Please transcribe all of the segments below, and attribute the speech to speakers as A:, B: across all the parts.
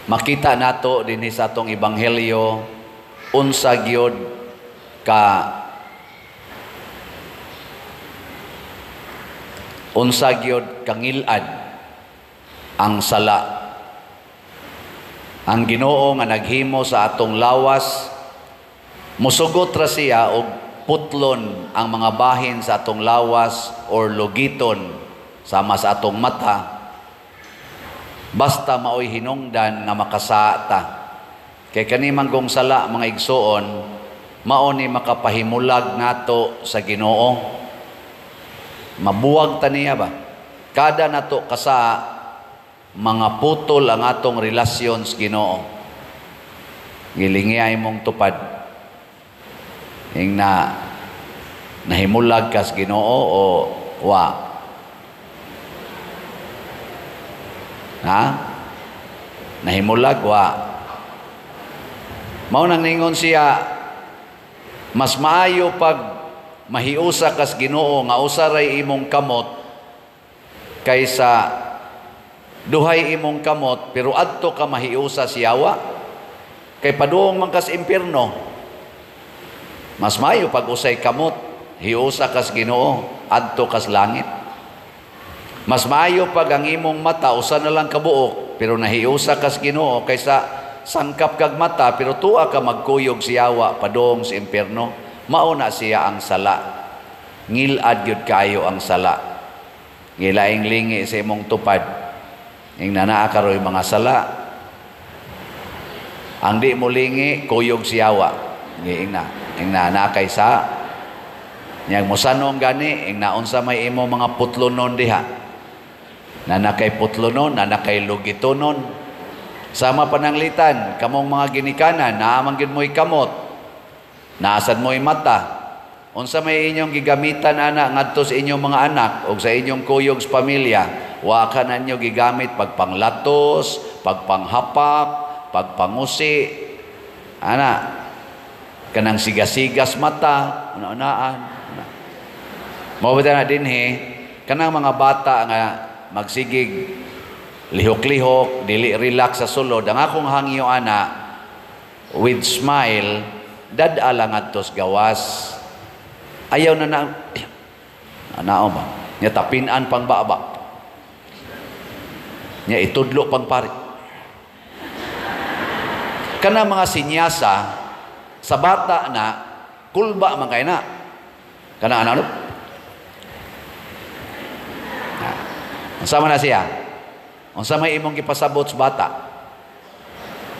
A: Makita nato dinhi sa atong ebanghelyo unsa gyud ka unsa gyud kangilad ang sala. Ang Ginoo nga naghimo sa atong lawas, musugot ra siya og putlon ang mga bahin sa atong lawas or lugiton sama sa atong mata, basta maoy hinungdan nga makasata. Kay kani man kong sala, mga igsuon, mao ni makapahimulag nato sa Ginoo. Mabuwag ta niya ba? Kada nato kasa mga putol ang atong relasyon sa Ginoo. Gilingi mong tupad. Ing na nahimulag kas Ginoo o wa? Ha? Nahimulag wa? Mao nang ningon siya, mas maayo pag mahiusa kas Ginoo nga usa ray imong kamot kaysa duhay imong kamot pero adto ka mahiusa siyawa, kay paduong man kas impierno. Mas maayo pag usay kamot, hiusa kas Ginoo, adto kas langit. Mas maayo pag ang imong mata usa na lang kabuok pero nahiusa kas Ginoo kaysa sangkap kag mata pero tuwa ka magkuyog siyawa padung sa impierno. Mao na siya ang sala. Ngilad gyud kayo ang sala. Ngilaing lingi sa imong tupad. Ing nanaa karoy mga sala. Ang di mo lingi kuyog siyawa. Ing na, ing na naa kay sa. Nyag mosanong gani ing naunsa may imo mga putlonon diha. Nana kay putlonon, nana kay lugitonon. Sama pananglitan, kamong mga ginikanan, naa man gyud mo'y kamot, naasad mo'y mata. Unsa may inyong gigamitan ana ngadto sa inyong mga anak o sa inyong kuyog sa pamilya, wa ka ninyo gigamit pagpanglatos, pagpanghapak, pagpangusi, ana kanang sigasigas mata, una-unaan. Mao ba na dinhi kanang mga bata nga magsigig lihok-lihok, dili relax sa sulod. Ang akong hangyo ana with smile, dad-a lang adtos gawas. Ayaw na na anao ba? Nya tapinan pang baba. Nya itudlo pang pari. Kana mga sinyasa sa bata na kulba man kay na. Kana ano? Unsa man na siya? Unsa may imong gipasabot sa bata?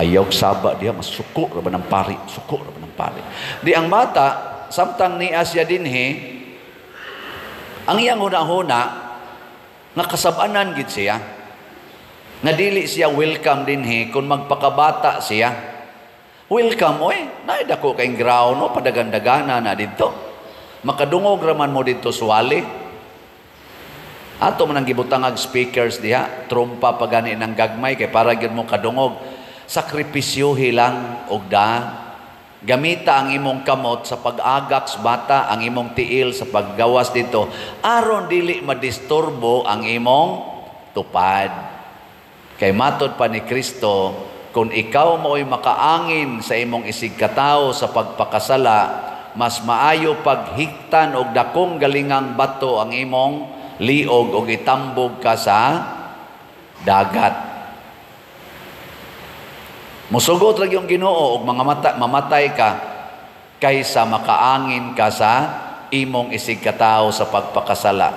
A: Ayaw saba diha, masuko ra ba ng pari, suko ra ba ng pari. Di ang bata samtang niya siya dinhi, ang iyang huna-huna nakasab-anan gid siya. Nga dili siya welcome dinhi kung magpakabata siya. Welcome oy, naay dako kay ground no, padagandagana na didto. Makadungog ra man mo didto suwali. Ato man ang gibutang ag speakers diha, trumpa pa gani ng gagmay kay para gyud mo kadungog. Sakripisyohi lang og da. Gamita ang imong kamot sa pag-agak sa bata, ang imong tiil sa paggawas dito, aron dili madisturbo ang imong tupad. Kay matod pa ni Kristo, kung ikaw mo'y makaangin sa imong isigkatawo sa pagpakasala, mas maayo paghiktan og dakong galingang bato ang imong liog og itambog ka sa dagat. Musugot lagi yung Ginoo og mga mata, mamatay ka kaysa makaangin ka sa imong isigkatawo sa pagpakasala.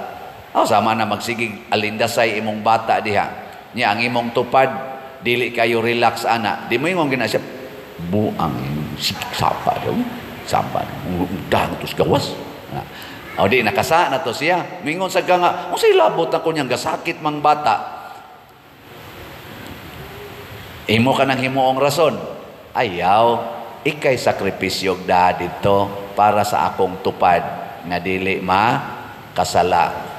A: Oh, sama na magsigig alindasay imong bata diha. Nya ang imong tupad dili kayo relax ana. Di mo ingong gina siya buang sapa daw. Sapa dang tos gawas. O di nakasa na to siya. Mingon sa nga, unsay labot ako niyang gasakit mang bata. Imo ka nang himuong rason. Ayaw, ikay sakripisyo da dito para sa akong tupad nga dili makasala.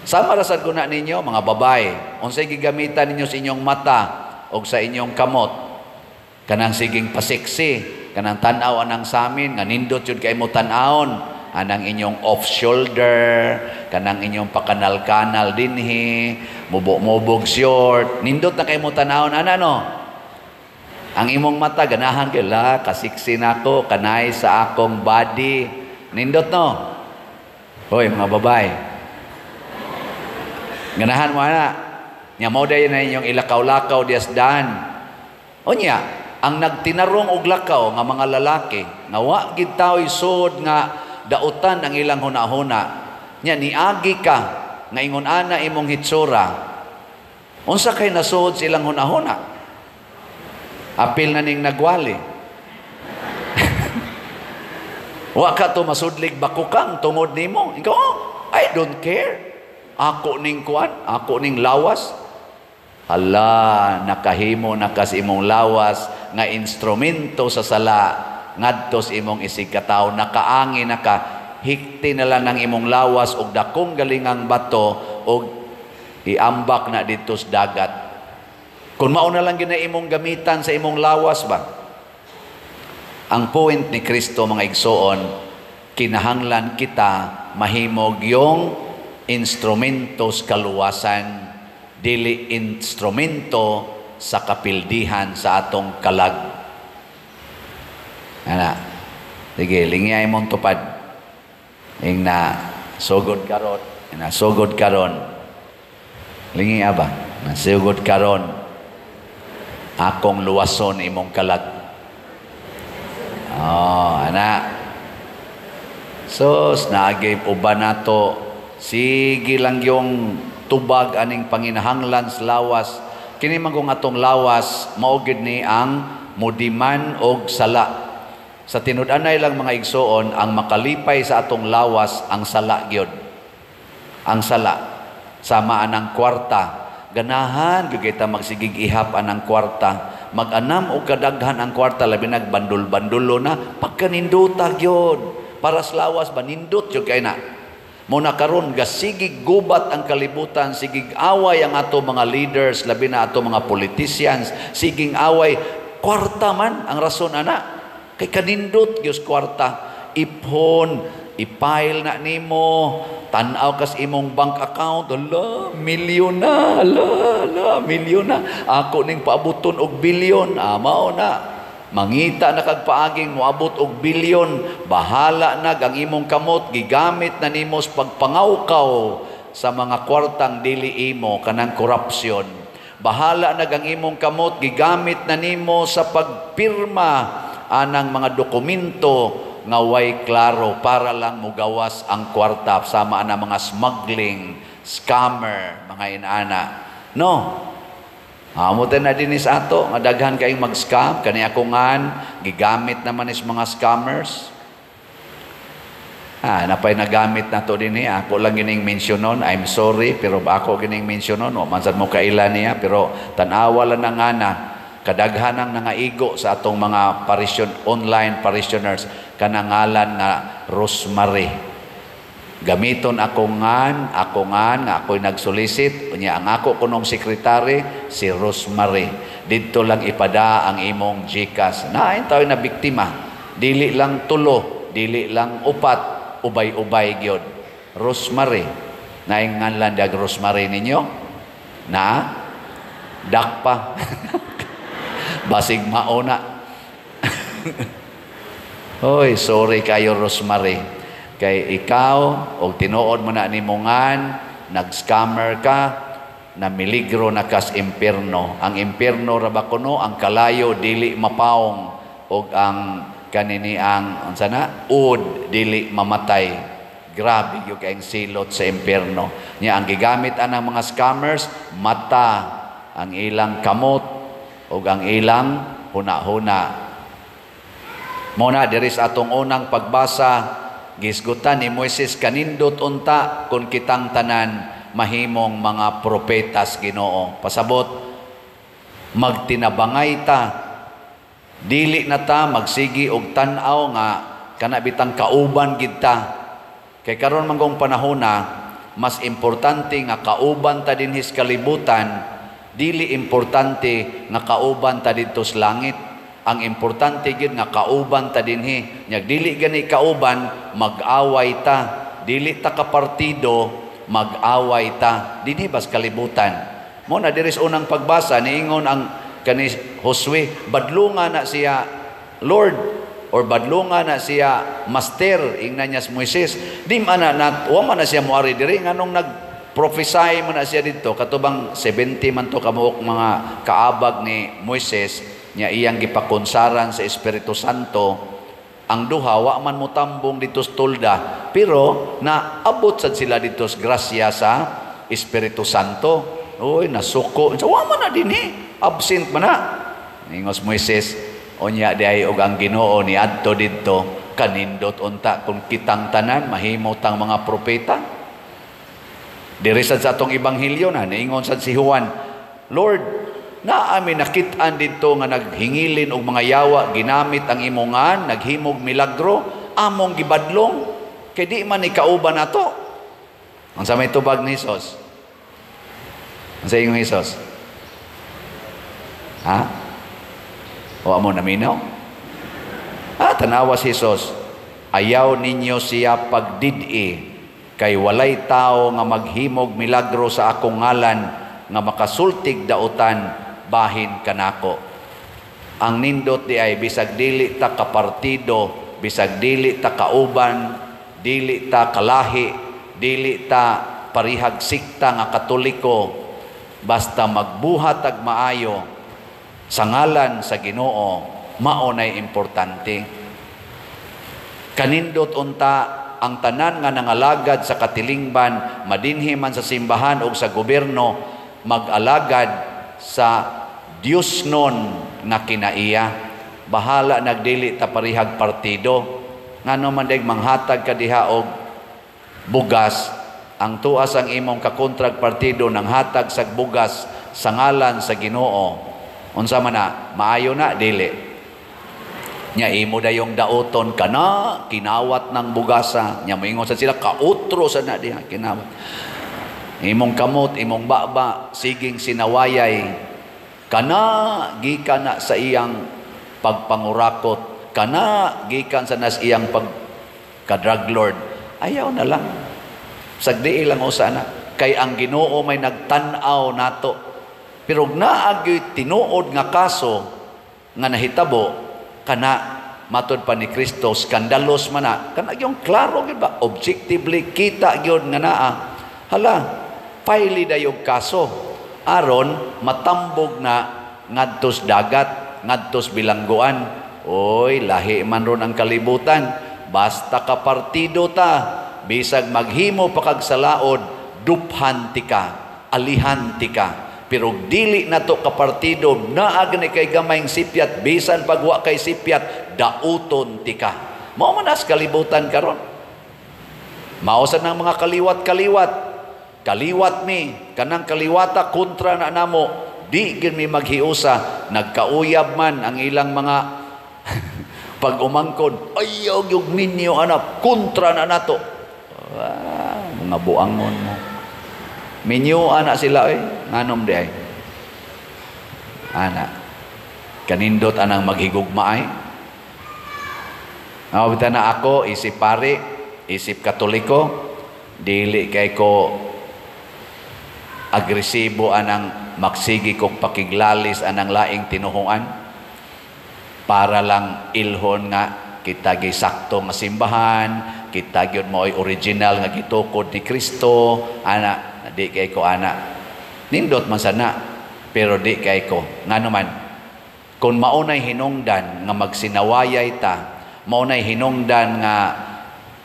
A: Sama ra sad ko na ninyo mga babae, unsay gigamitan ninyo sa inyong mata og sa inyong kamot? Kanang siging pasiksi, kanang tan-aw anang samin nga nindot jud kay mo tan-awon, anang inyong off shoulder, kanang inyong pakanal-kanal dinhi, mubog-mubog short, nindot na kay mo tan-awon ana no. Ang imong mata ganahan kay la kasiksi nako kanay sa akong body. Nindot, no? Hoy, mga babae. Ganahan mo ana. Nya mo dayon na inyong ilakaw-lakaw dias daan. Unya, ang nagtinarong og lakaw nga mga lalaki nga wa gid tao'y sud nga dautan ang ilang hunahuna. Nya niagi ka nga ingon ana imong hitsura. Unsa kay nasuod sa ilang hunahuna? Apil na ning nagwali. Wa ka to masudlig bakukang tungod nimo. Ikaw, "Oh, I don't care. Ako ning kuan, ako ning lawas." Hala, nakahimo na kas imong lawas nga instrumento sa sala ngadto sa imong isig katawo. Nakaangi na ka, hikti na lang ang imong lawas og dakong galingang bato og iambak na dito sa dagat. Kung mao na lang gina imong gamitan sa imong lawas ba? Ang point ni Kristo, mga igsoon, kinahanglan kita mahimog yung instrumentos kaluwasan, dili instrumento sa kapildihan sa atong kalag. Ana. Sige, lingiyay mong tupad. Ing na sugod karon, na sugod karon. Lingi ba? Na sugod karon. Akong luwason imong kalag. Oh, ana. So, naagay uban nato, sige lang yung tubag aning panginahanglan sa lawas. Kini man kung atong lawas, mao gid ni ang mudiman og sala. Sa tinud-anay lang, mga igsoon, ang makalipay sa atong lawas ang sala gyud. Ang sala. Sama anang kwarta. Ganahan gyud kita magsigig ihap anang kwarta. Mag-anam og kadaghan ang kwarta, labi nag bandol-bandulo na pagkaninduta gyud. Para sa lawas ba, nindot gyud kay na. Muna karon gasigig gubat ang kalibutan, sigig away ang ato mga leaders, labi na ato mga politicians, siging away, kwarta man ang rason ana. Kay kanindot gyud kwarta, ipon, ipile na nimo, tan-aw kas imong bank account, ala, milyon na, ala, ala, milyon na. Ako ning paabuton og bilyon, ah, mao na. Mangita na kag paaging moabot og bilyon, bahala na ang imong kamot, gigamit na nimo sa pagpangawkaw sa mga kwartang dili imo, kanang korupsyon. Bahala na ang imong kamot, gigamit na nimo sa pagpirma anang mga dokumento nga way klaro para lang mugawas ang kwarta, sama ana mga smuggling, scammer, mga inana. No? Amo na din sa ato nga daghan kayong mag-scam kani ako ngan gigamit naman is mga scammers. Ah, napay nagamit na to dinhi, ako lang gining mentionon. I'm sorry, pero ako gining mentionon, wa man sad mo kaila niya, pero tan-awa lang na nga na kadaghan ang nangaigo sa atong mga parishon, online parishioners, kanang ngalan nga Rosemary. Gamiton ako ngan nga ako'y nagsolicit, unya ang ako kunong sekretary si Rosemary. Didto lang ipada ang imong GCash. Nain tayo na biktima. Dili lang tulo, dili lang upat, ubay-ubay gyud. Rosemary. Naing nganlan dag Rosemary ninyo? Na? Dakpa. Basig mauna. Hoy, sorry kayo, Rosemary. Kay ikaw, og tinuod mo na nimongan, nag-scammer ka, na miligro na kas impierno. Ang impierno ra ba kuno, ang kalayo dili mapaong, og ang kanini ang unsa na ud dili mamatay. Grabe gyud kayong silot sa impierno. Nya ang gigamit anang mga scammers, mata, ang ilang kamot, ug ang ilang huna-huna. Muna diri sa atong unang pagbasa, gisgutan ni Moises kanindot unta kung kitang tanan mahimong mga propetas Ginoo. Pasabot, magtinabangay ta, dili na ta magsigi og tan-aw nga kana bitang kauban gid ta. Kay karon man kong panahon na mas importante nga kauban ta dinhi sa kalibutan, dili importante nga kauban ta didto sa langit. Ang importante gyud nga kauban ta dinhi. Nya dili gani kauban, mag-away ta. Dili ta kapartido, mag-away ta dinhi bas kalibutan. Mo na diri sa unang pagbasa niingon ang kani Josue, "Badlunga na siya, Lord," or "Badlunga na siya, Master," ingna niya si Moises. Di man na, na wa man na siya moari diri, nganong nag prophesy man na siya didto? Katubang 70 man to kamuok mga kaabag ni Moises nya iyang gipakonsaran sa Espiritu Santo. Ang duha wa man motambong dito sa tolda, pero naabot sad sila dito sa grasya sa Espiritu Santo. Oy, nasuko so, wa man na dinhi, absent man na. Ingos Moises, "Unya di ay og ang Ginoo ni adto didto, kanindot unta kung kitang tanan mahimo tang mga propeta." Diri sad sa atong ebanghelyo na niingon sad si Juan, "Lord, naa mi nakit-an didto nga naghingilin og mga yawa ginamit ang imong ngan, naghimog milagro, among gibadlong kay di man ni kauban nato." Unsa may tubag ni Hesus? Unsa ingon Hesus? Ha? Wa mo naminaw? Ah, tanawa si Hesus. "Ayaw ninyo siya pagdid-i kay walay tao nga maghimog milagro sa akong ngalan nga makasultig dautan bahin kanako." Ang nindot di ay bisag dili ta kapartido, bisag dili ta kauban, dili ta kalahi, dili ta parihag sikta nga Katoliko, basta magbuhat ag maayo sa ngalan sa Ginoo, mao nay importante. Kanindot unta ang tanan nga nangalagad sa katilingban, madinhi man sa simbahan o sa gobyerno, mag-alagad sa Diyos nun nga kinaiya. Bahala nagdili ta parihag partido. Ngano man dag manghatag ka diha og bugas, ang tuas ang imong kakontrag partido nang hatag sa bugas sa ngalan sa Ginoo. Unsa man na, maayo na dili? Nya imo dayong dauton kana kinawat ng bugasa. Nya moingon sa sila, kautro sa na diha kinawat. Imong kamot, imong baba, siging sinawayay kana gikan na sa iyang pagpangurakot, kana gikan sa nas iyang pag ka-drug lord. Ayaw na lang. Sagdi lang usa na kay ang Ginoo may nagtan-aw nato. Pero naa gyud tinuod nga kaso nga nahitabo kana, matod pa ni Kristo, skandalos man na, kana yung klaro gyud ba, objectively kita gyud nga naa, hala, file dayog kaso aron matambog na ngadtos dagat, ngadtos bilangguan. Oy, lahi man ron ang kalibutan. Basta ka partido ta, bisag maghimo pa kag salaod, duphan ti ka, alihan ti ka. Pero dili na to kapartido, naa gani kay gamayng sipyat, bisan pag wa kay sipyat, dauton ti ka. Mao man as kalibutan karon. Mao sad nang mga kaliwat-kaliwat. Kaliwat mi, kanang kaliwata kontra na namo, di gid mi maghiusa, nagkauyab man ang ilang mga pag-umangkon, ayaw gyud minyo anak, kontra na nato. Ah, mga buangon mo. Minyo ana sila eh, nganom di ay. Ana. Kanindot anang maghigugma ay. Nawabita na ako, isip pari, isip Katoliko, dili kay ko agresibo anang magsigi kog pakiglalis anang laing tinuhuan para lang ilhon nga kita gi sakto nga simbahan, kita gyud mo'y original nga gitukod ni Kristo, ana, di kay ko ana. Nindot man sana, pero di kay ko. Ngano man, kung maunay hinungdan nga magsinawayay ta, maunay hinungdan nga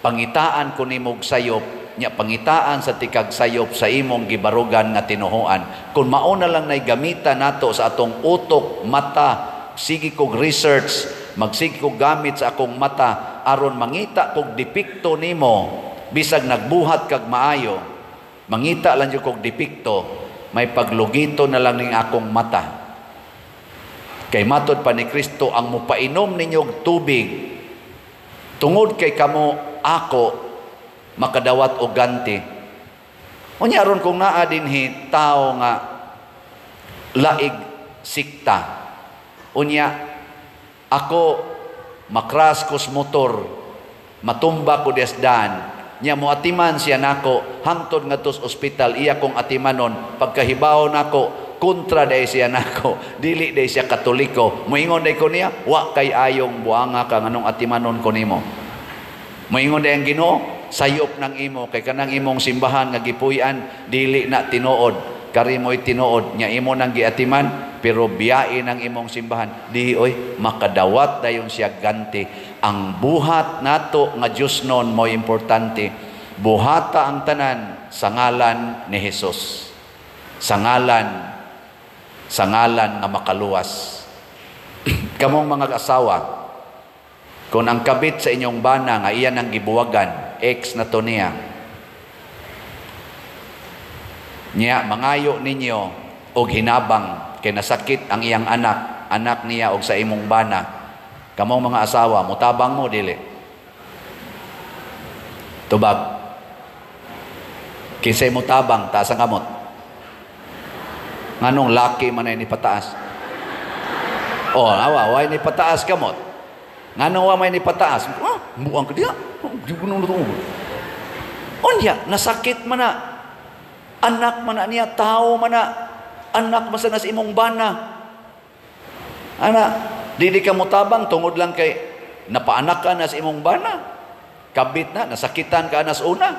A: pangitaan ko nimog sayop, nya pangitaan sa tikag sayop sa imong gibarugan nga tinuhuan. Kung mauna lang nay gamitan nato sa atong utok, mata, sige kog research, magsige kog gamit sa akong mata aron mangita kog depekto nimo, bisag nagbuhat kag maayo, mangita lang jud kog depekto, may paglugito na lang ning akong mata. Kay matod pa ni Kristo, ang mupainom ninyo og tubig tungod kay kamo ako makadawat og ganti. Unya aron kung naa dinhi tao nga laig sikta, unya ako makras kos motor, matumba ko desdan, nya moatiman siya nako hangtod ngadto sa ospital, iya kong atimanon, pagkahibaw nako Kontra day siya nako, dili day siya Katoliko. Moingon day ko niya, "Wa kay ayong buanga ka, nganong atimanon ko nimo?" Moingon day ang Ginoo, "Sayop ng imo kay kanang imong simbahan nga gipuy-an dili na tinuod. Kari mo'y tinuod nya imo nang giatiman, pero biyain ang imong simbahan." Di oy makadawat dayon siya ganti. Ang buhat nato nga Dios non mo importante. Buhata ang tanan sa ngalan ni Hesus, sa ngalan nga makaluwas. Kamong mga asawa, kung ang kabit sa inyong bana nga iyan ang gibuwagan, ex na to niya, niya mangayo ninyo og hinabang kay nasakit ang iyang anak, anak niya og sa imong bana, kamong mga asawa, mutabang mo, dili? Tubag. Kinsay mutabang, taas ang kamot. Nganong laki man ay ni pataas? Oh, awa, way ni pataas kamot. Nganong wa may ni pataas? Ah, buang ka diya. Di ko nang. Unya, nasakit man na. Anak man na niya, tao man na. Anak man sa nas imong bana. Ana, dili ka mutabang tungod lang kay napaanak ka na sa imong bana. Kabit na, nasakitan ka na sa una.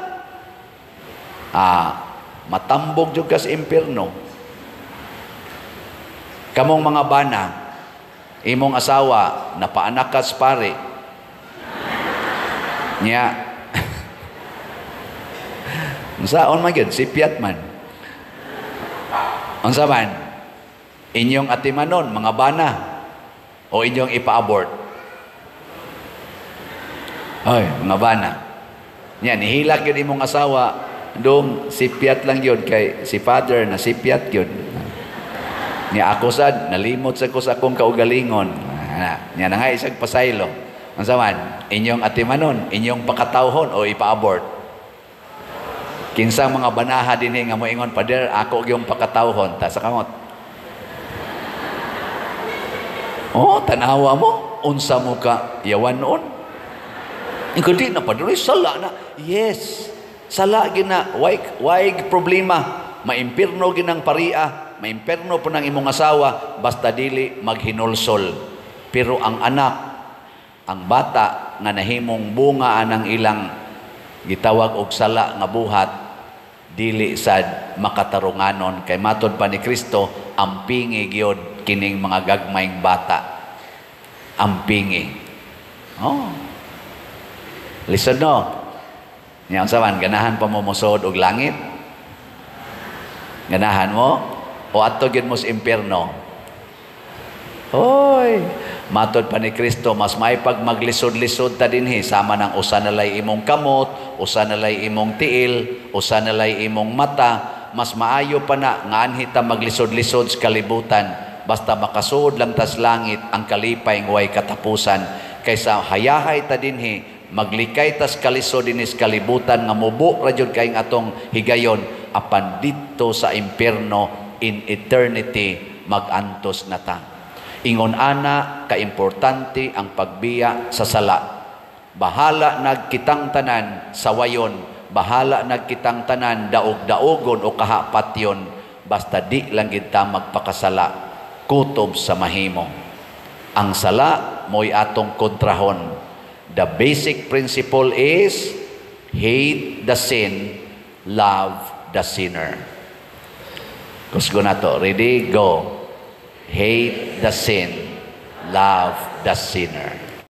A: Ah, matambog jud ka sa impierno. Kamong mga bana, imong asawa, napaanak ka sa pare. Nya, unsaon man gyud, sipyat man. Unsa man? Inyong atimanon, mga bana, o inyong ipa-abort? Ay, mga bana. Nya, nihilak yun imong asawa, dong sipyat lang yun kay si father na sipyat yun. Nya ako sad, nalimot sa ko sa akong kaugalingon. Nya na nga isang pasaylo. Unsa man? Inyong atimanon, inyong pakatawhon o ipa-abort? Kinsang mga banaha dinhi nga moingon, "Pader, ako gyung pakatawhon," ta sa kamot. Oh, tanawa mo, unsa mo ka yawan noon. Ikaw di na, Pader, sala na. Yes, sala gina, way problema. Maimpirno ginang paria, maimpirno po ng imong asawa, basta dili maghinulsol. Pero ang anak, ang bata nga nahimong bunga anang ilang gitawag og sala nga buhat, dili sad makatarunganon kay matod pa ni Kristo, ampingi gyud kining mga gagmayng bata. Ampingi. Oh. Lisod no? Nya unsa man, ganahan pa mo mosod og langit? Ganahan mo? O adto gyud mo sa impierno? Hoy, matod pa ni Kristo, mas may pag maglisod-lisod ta dinhi sama ng usa na lay imong kamot, usa na lay imong tiil, usa na lay imong mata, mas maayo pa na nga anhi ta maglisod-lisod sa kalibutan, basta makasuod lang tas langit ang kalipay ng way katapusan, kaysa hayahay ta dinhi maglikay tas kalisod dinhi sa kalibutan nga mubo ra jud kay atong higayon, apan didto sa impierno in eternity magantos na ta. Ingon ana kaimportante ang pagbiya sa sala. Bahala nagkitang tanan sa wayon, bahala nagkitang tanan daog-daogon o kahapatyon, basta di lang gid ta magpakasala, kutob sa mahimo. Ang sala mo'y atong kontrahon. The basic principle is hate the sin, love the sinner. Kusgo na to. Ready? Go. Hate the sin, love the sinner.